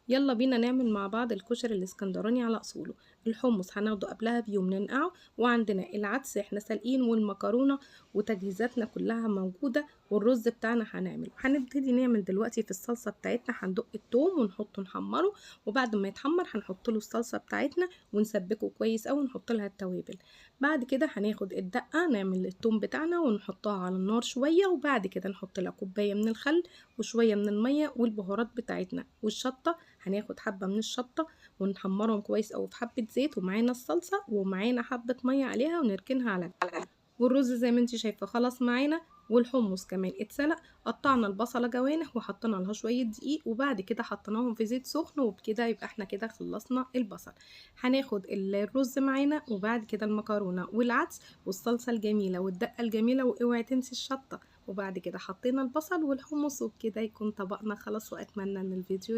يلا بينا نعمل مع بعض الكشري الاسكندراني على اصوله. الحمص هناخده قبلها بيوم ننقعه، وعندنا العدس احنا سالقين، والمكرونه وتجهيزاتنا كلها موجودة، والرز بتاعنا هنعمله. هنبتدي نعمل دلوقتي في الصلصه بتاعتنا. هندق التوم ونحطه نحمره، وبعد ما يتحمر هنحط له الصلصه بتاعتنا ونسبكه كويس قوي، ونحط لها التوابل. بعد كده هناخد الدقة، نعمل التوم بتاعنا ونحطها على النار شوية، وبعد كده نحط لها كوباية من الخل وشوية من المية والبهارات بتاعتنا والشطه. هناخد حبه من الشطه ونحمرهم كويس قوي في حبه زيت، ومعانا الصلصه ومعانا حبه مية عليها ونركنها على جنب. والرز زي ما انت شايفه خلاص معانا، والحمص كمان اتسلق. قطعنا البصله جوانح وحطينا لها شوية دقيق، وبعد كده حطيناهم في زيت سخن، وبكده يبقى احنا كده خلصنا البصل. هناخد الرز معانا، وبعد كده المكرونه والعدس والصلصه الجميلة والدقه الجميلة، واوعي تنسي الشطه. وبعد كده حطينا البصل والحمص، وبكده يكون طبقنا خلص. واتمنى ان الفيديو